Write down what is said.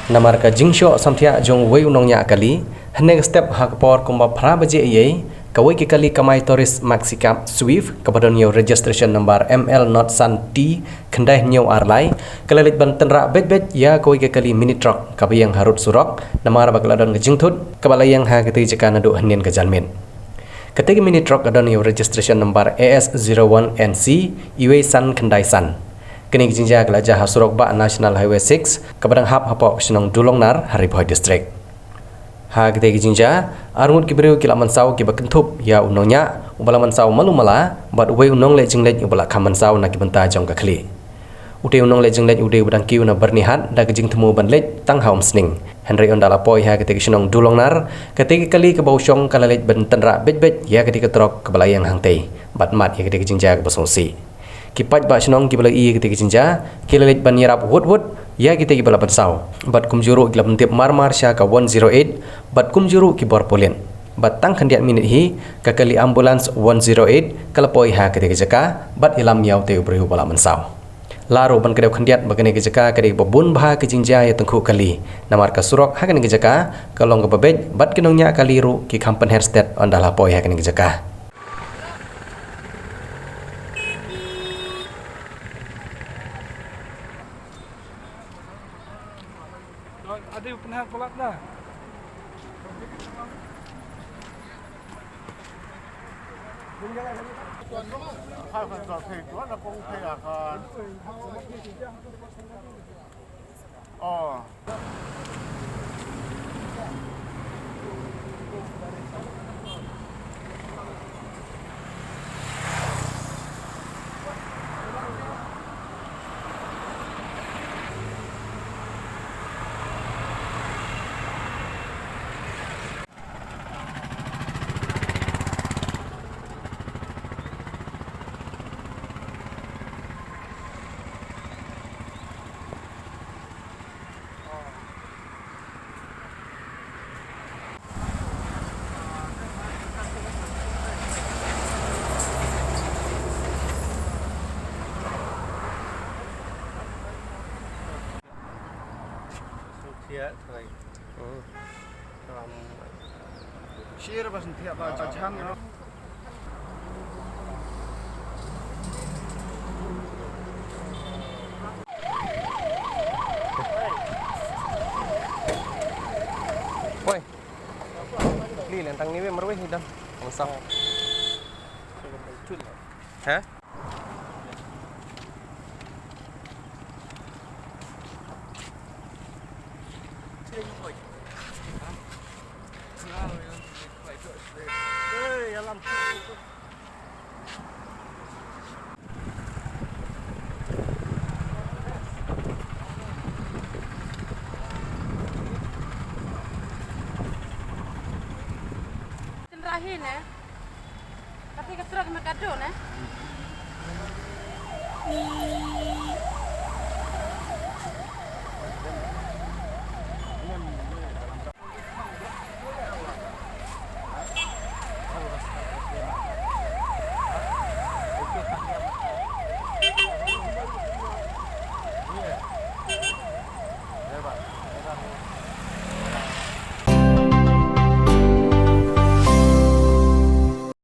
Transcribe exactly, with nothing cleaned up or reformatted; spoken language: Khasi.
Namar ka jingshoh samthiah jong uwei u nongñiah kali, hynne ka step ha ka por kumba phra baje eiei, kawei ka kali kamai tourist maxi cab Swift kaba don ïa u registration number M L not san T khyndai hynñiew ar lai, ka la leit ban tynrah beit beit ïa kawei ka kali mini truck kaba ïeng harud surok, namar ba ka la don ka jingthut kaba la ïeng ha katei ka jaka naduh hynnin ka janmiet. Katei ka mini truck ka don ïa u registration number A S zero one N C uwei san khyndai san. Kane ka jingjia ka la jia ha surok bah National Highway six kaba dang hap hapoh ka shnong Dulongnar ha Ri Bhoi District. Ha katei ka jingjia, arngut ki briew ki la mynsaw kiba kynthup ïa u nongñiah uba la mynsaw malu mala bad uwei u nongleh jingleit uba la kham mynsaw na ki bynta jong ka khlieh. Utei u nongleh jingleit u dei uba dang kiew na Byrnihat da ka jingthmu ban leit tang ha Umsning. Hynrei ynda la poi ha katei ka shnong Dulongnar, katei ka kali kaba u shong ka la leit ban tynrah beit beit ïa katei ka truck kaba la ïeng hangtei bad mad ïa katei ka jingjia kaba sngewsih. Ki paidbah shnong kiba la ïohi ïa katei ka jingjia ki la leit ban ïarap wut wut ïa kitei kiba la mynsaw bad kumjuh ruh ki la pyntip mar mar sha ka one zero eight bad kumjuh ruh ki bor pulit. Bad tang khyndiat minit hi, ka kali ambulance one zero eight ka la poi ha katei ka jaka bad ïalam ïa utei u briew uba la mynsaw. La ruh ban kdew khyndiat ba kane ka jaka ka dei kaba bun bha ka jingjia ïa tyngkhuh kali, namar ka surok ha kane ka jaka ka long kaba beit bad ki nongñiah kali ruh ki kham pynher stet ynda la poi ha kane ka jaka. Oi. Li lentang ni we marwe hidan. Masak. Hah? Tynrah hi ne. Kati ka truck me ka dun ne.